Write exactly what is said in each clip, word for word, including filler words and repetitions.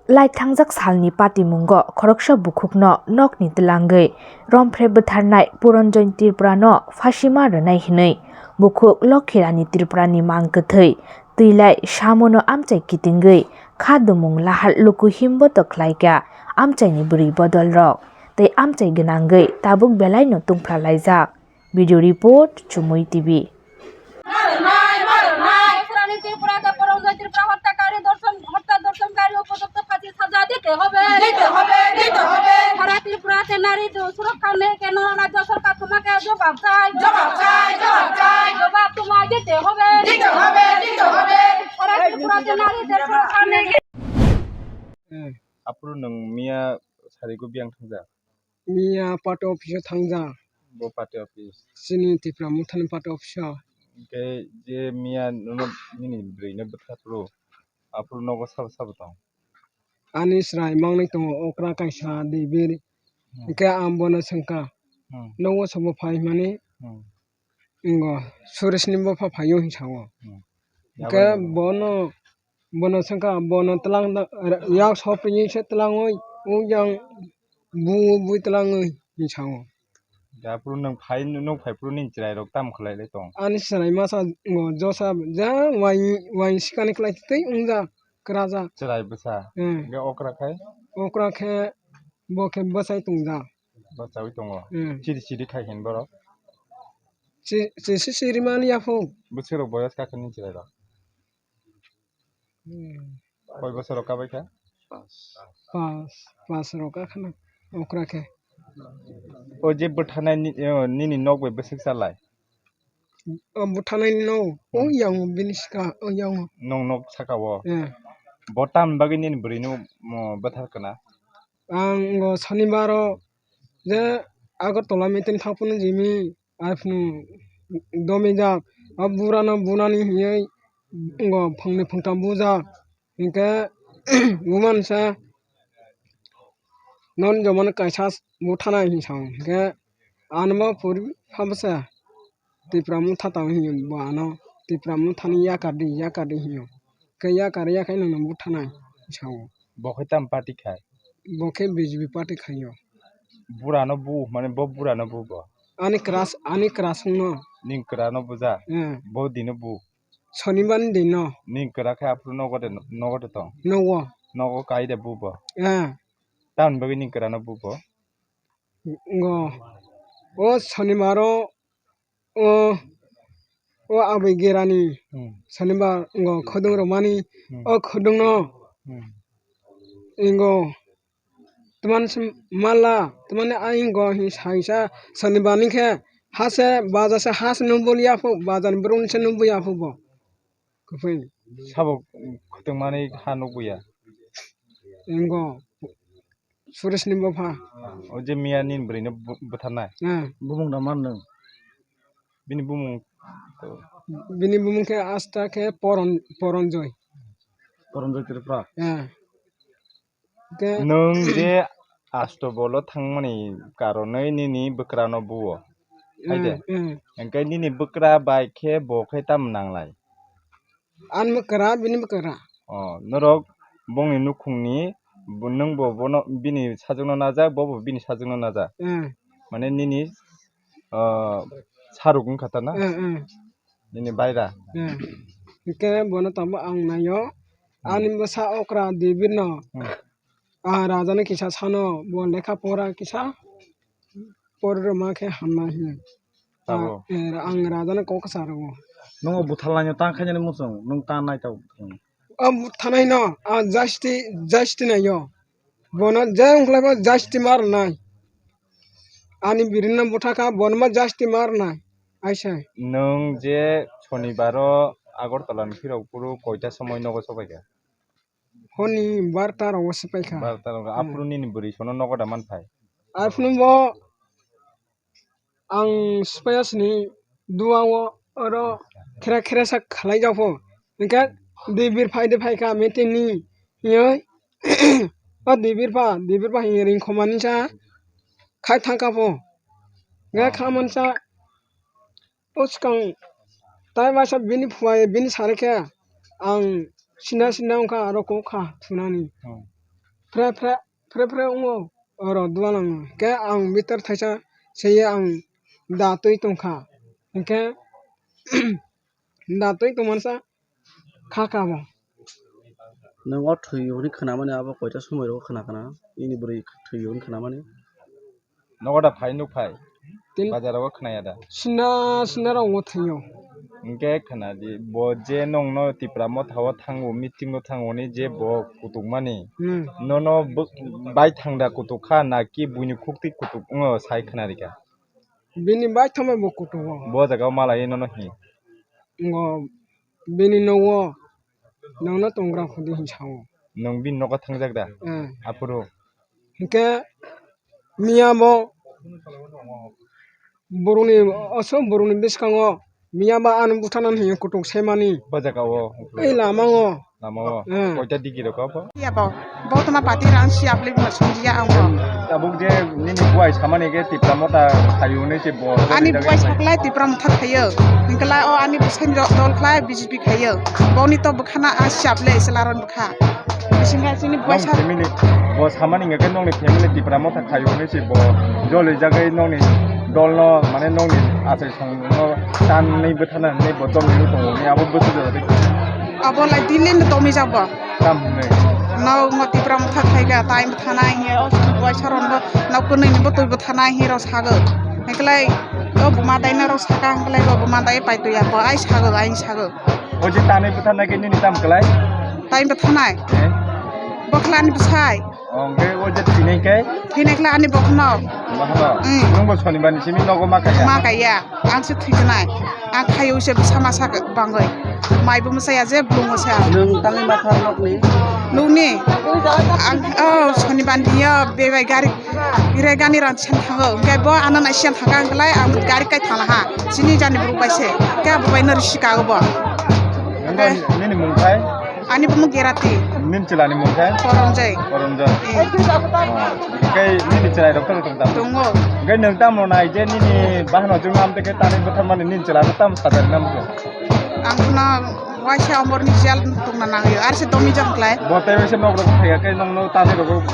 Laithangjak salni patimungo khoroksa bukhukno nokni twlangwi romphre bwtharnai Puranjoy Tripurano phasima rwnai hwnwi bukhuk Lokhirani Tripurani mang kwthwi twilai samono amchai kitingwi kha dumung lahal luku himboto khlaikha amchaini bwrwi bodolrok tei amchai gwnangwi tabuk belaino tungphlalaijak. Video report, Chumui T V. মারো নাই, মারো নাই। রানী ত্রিপুরাকে পরমজয় ত্রিপুরা হত্যাকারী, ধর্ষণ, হত্যা ধর্ষণকারী উপযুক্ত ফাঁসি সাজা দিতে হবে। দিতে হবে, দিতে হবে। সারা ত্রিপুরাতে নারী দু-, সুরক্ষা নেই কেন? রাজ্য সরকার তোমাকে জবাব চাই। জবাব চাই, জবাব চাই। জবাব তোমায় দিতে হবে। দিতে হবে, দিতে হবে। সারা ত্রিপুরাতে নারীদের সুরক্ষা নেই। Aphuru nwng miya sarigo biyang thangjak? Miya party office o thangjak. Bo party office? Chini Tipra Mothani party office o. Hwnkhe je miya nono nini bwrwino bwtharphuru, aphuru nogo sabo sabo tong? Ani chwrai mangnwi tongo, okra kaisa, dibir. Hmm. Hwnkhe ang bono swngkha, Hmm. Nogo sobo phai hwnmani? Hmm. Wngkha, Suresh ni bopha phaio hinwi sao. Hmm. Hwnkhe bono, bono swngkha, bono twlang da-, yak sopringwi se twlangwi, o yang bu, bu twlangwi hinwi sao. Aphuru nwng phai, nwng phai phuru nini chwrai rok tamo khlai lai tong? Ani chwrai masa ngo josa ja wai, wai sikani khlai tei wngjak, kwrajak. Chwrai bwsa? Hmm. Hwnkhe okra khai? Okra khe bo khe bwsai tongjak. Bwchaui tongo. Hmm. Chiri chiri khai hin borok? Chi-, chisi chiri mani yaphu. Bwswk rok boyos kakhe nini chwrai rok? Hmm. Koi bosor rok kabai kha? Pas, pas rok kakhwna okra khe. O je bwthanai ni, o, nini nok bai bwswk chalai? O bwthanai ni nok, o Hmm. yang bini sika, o yang. Nong nok saka o? Eh. Bo tamni bagwi nini bwrwi no, mo, bwthar kana? Ang o Sonibar o je Agartala meeting thang phano jimi, aphano domijak, o bura no bunani hinwi ngo phangni phangtham bujak. Hinkhe bumansa non jomano kaisa buthanai hinwi sao. Hinkhe ano bo puri phabwsa Tipra motha tang hinwi bo ano Tipra mothani yakar di, yakar di hinwi. Khe yakar yakhai nwng buthanai sao. Bo khe tam party khai? Bo khe B J P party khaio. Bura no bu, mane bo bura no bu bo? Ani crush, ani crush no. Ning kwra no buja? Eh. Bo dino bu? Sonibar ni din no. Ning kwra khe aphuru nogo de, nogo de tong? Nogo. Nogo kai de bu bo? Eh. Tamni bagwi ning kwra no bu bo? Ngo. O Sonibar o, o, o aboi gerani. Hmm. Sonibar ngo khudung romani. Hmm. O khudung no. Hmm. Ingo. Twmani se mala, twmani a ingo hin saisa Sonibar ni khe ha se baja se ha se nubul yaphu, baja ni borok ni se nubul yaphu bo. Kwpui. Sabo khutungmani ha nukbuya. Ingo. Suresh ni bopha. O je miya nini bwrwi no bu-, butharnai? Eh. Bumung da man nwng? Bini bumung to? Bini bumung khe asta khe Poron-, Poronjoy. Poronjoy Tripura? Eh. Khe nwng je Astabolo thangmani karonwi nini bwkrano buo, hai de? Eh, eh. Hwnkhe nini bwkra bai khe bo khe tamo nanglai? Ani bwkra, bini bwkra. O, norok bongni nukhungni, bo, nwng bo bono, bini sajwkno najak, bo bo bini sajwkno najak. Eh. Mane nini, o, saruk wngkha ta na? Eh, eh. Nini baira. Eh. Hwnkhe bono tamo ang naio. Hmm. Ani bwsa okra dibirno. Hmm. Ah, rajani kisa sano, bo lekha pora kisa pori rwma khe hamnai hinwi. Tabo. Ah, eh, ang rajani kok kwcharo. Nwng o butharlaino tang khainani muchung, nwng ta nai tabo. O butharnaino, ah, justice, justice naio. Bono je wngkhlaibo justice ma rwnai. Ani birino buthakha, bono ma justice ma rwnai. Aisa. Nwng je Sonibaro Agartala ni phirok phuru koita somoi nogo sobaikha? Honi barta rogo sipaikha. Barta rogo. Hmm. Aphuru nini bwrwi sono nogo da manphai? Aphuru bo ang sipaiya sini duao oro khera khera sa khalai japho. Hwnkhe dibir phai de phaikha meeting ni. Yoi. O dibir pha, dibir pha hinwi ringkhomani sa khai thangkha pho. Hwnkhe khamani sa O swkang tai masa bini phuai bini sari khe ang sinda sinda wngkha aro kok kha thunani. Hmm. phre phre, phre phre wngo, oro dualang. Khe ang bitor thaisa seye ang da twi tongkha. Hinkhe da twi tongmani sa kha kha bo. Nwng o thwi hwnwi khnamani abo koita somoi rogo khna khna? Nini bwrwi thwi hwnwi khnamani? Nogo da phai nuk phai? Tin- Bazar rogo khnaya da? Sina sina rogo thaio. Hinkhe khna di, bo je nongno Tipra Motha o thango, meeting o thango ni je bo kutukmani. Hmm. Nono bo-, bai thangda kutuk kha na ki buini khukti kutuk wngo sai khna rikha? Bini bai thangma bo kutugo. Bo jaga o malai nono hi? Ngo bini nogo nangno tongra khudi hin sao. Nwng bini nogo thangjak da? Eh. Aphuru? Hinkhe miya bo borokni, aswk borokni bwskango miya ba ano butharnani hinwi kutung semani. Bo jaga o? Ei lama o. Lama o? Eh. Koita digi rok o bo? Ya bo. Bo toma party rang si apli bo songya ang bo. Tabuk je nini buai samani ke Tipra Motha khayu ni se bo. Ani buai saklai Tipra Motha khayo. Hinkhe lai o ani bwsai ni dol khlai B J P khayo. Boni to bwkhana a si aple se laron bwkha. Bisinga chini buai sa- Nong family, bo samani hingke nongni family Tipra Motha khayu hinwi se bo joli jagwi nongni dolno, mane nongni achai songno tanwi bwthana hinwi bo domwi tongo hinwi abo bwswk jora twi. Abo lai dili no domi jak bo. Tam hinwi. Nokno Tipra Motha khaika tai bwthana hinwi o buai saron bo nok kwnwi ni bo twi bwthana hinwi rw sago. Hiklai o buma daina rw saka hiklai bo buma dai pai twi ya bo ai sago ai sago. O je tanwi bwthana khe nini tam kwlai? Tai bwthanai. Eh? Bokhlani bwsai. Hwnkhe o je thwinai khe? Thwinai khlai ani bokhno. Bokhno? Mm. Nwng bo sonibar ni simi nogo ma kaiya? Ma kaiya. Ang se thwijwnai. Ang khayo se bwsa masa bangwi. Mai bo mwsaya je blung mwsaya. Nwng tangwi ma kha nokni? Nokni? Ang, oh, sonibar ni yo bebai gari. Ire gani rang siyan thango, hwnkhe bo ano nai siyan thangkha hwnkhe lai ang gari kai thanglaha, chini jani borok bai se, khe abo bai no risi kago bo. Hwnkhe nini mung khai? Ani bumung Gerati. Nini chwla ni mung khai? Koronjoi. Koronjoi. Eh. Oh. Hwnkhe nini chwrai rok tong tong tamo? Tongo. Hwnkhe nwng tamo nai je nini bahno jung am teke tani bwtharmani nini chwla no tamo sajari namo? Ang khna waisa omor ni jel tongna nangyo, ar se domi jang klai. Bo tei waisa nok rok thaiya khe nongno tani rok.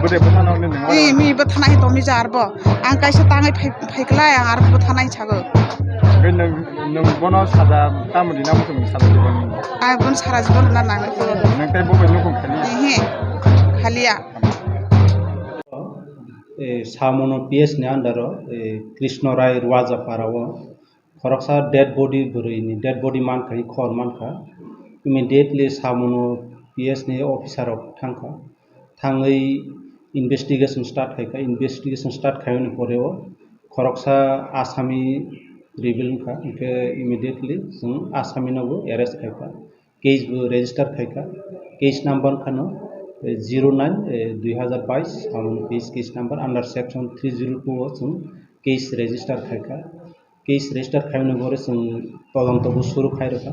Bwde bwthano hwnwi nwngo? Ee, mi bwthana hi domi jar bo. Ang kaisa tangwi phai, phaiklai, ang aro bwthana hi sago. Hwnkhe nwng, nwng bono saja tamo rina muchung saja jibon? Ang bono sara jibon rwna nangwi. Nwng tei bo bai nukhung khaliya? Ehe, khaliya. E, Samono P S ni under o, e, Krishna Rai Rwajapara o khoroksa dead body, bwrwi ni dead body mankha, khor mankha. Immediately Samono P S ni officer rok thangkha, thangwi investigation start khaikha. Investigation start khaiyoni pore o khoroksa asami reveal wngkha, hwnkhe immediately chwng asami no bo arrest khaikha. Case bo register khaikha. Case number khano, eh, zero nine, eh, dui hazar bais, Samono P S case number under section three zero two o chwng case register khaikha. Case register khaimani gore chwng todonto bo suru khai rwkha.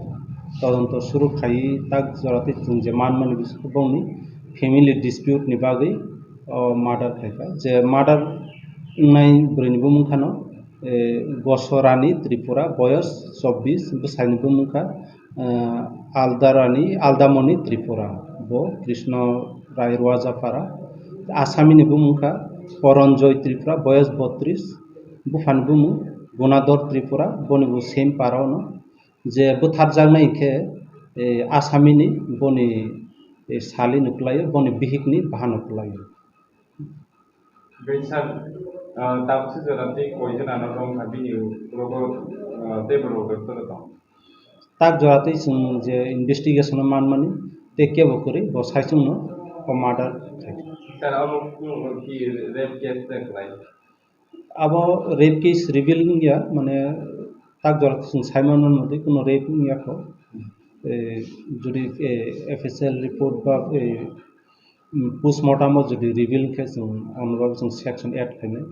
Todonto suru khai tak jora tei chwng je manmani bisingtwi bongni family dispute ni bagwi o murder khaikha. Je murder wngnai bwrwini bumung khano, eh, Gosorani Tripura, boyos chobbish, bwsaini bumung kha, eh, Aldarani, Aldamoni Tripura, bo Krishna Rai Rwajapara. Asamini bumung kha Poronjoy Tripura, boyos botris, buphani bumung Gunador Tripura, boni bo same para ono. Je bwtharjaknai khe, eh, asamini boni, eh, sali no kwlaio, boni bihikni bahan no kwlaio. Bai sir, ah, tabuksa jora tei koi jona no tong kha bini ulo, ah, tei borok rok joto tong? Tak jora tei chwng je investigation o manmani tei kebo kwrwi bo saichung no o murder khai. Sir, abo ki rape case se kwlai? Abo rape case reveal wngya, mane tak jora tei chwng sai manmani motoi kuno rape wngya kho. Eh, jodi, eh, F S L report ba, eh, mm, postmortem o jodi reveal khe chwng, ano bagwi chwng section add khainai.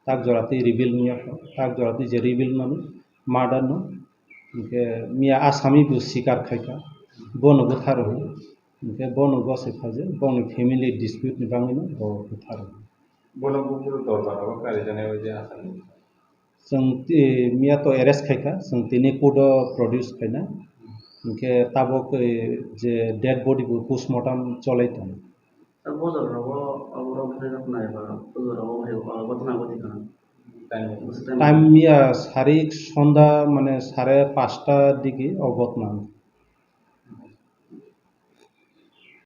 Tak jora tei reveal wngya kho, tak jora tei je reveal mani murder no, hinkhe miya asami bo sikar khaikha, bono bwtharwi, hinkhe bono gosoi kha je bongni family dispute ni bagwino bo bwtharwi. Bono buphuru dorbar rogo karijaknai bai je asami. Chwng, eh, miya to arrest khaikha, chwng tini court o produce khaina. Hinkhe tabuk, eh, je dead body bo postmortem cholai tongo. Sir, bozor rogo abo rok bwthai rok nai ba, bozor rogo hai o ghotona ghoti kha. Time ya sarik sonda mane sare pasta digi o ghotona.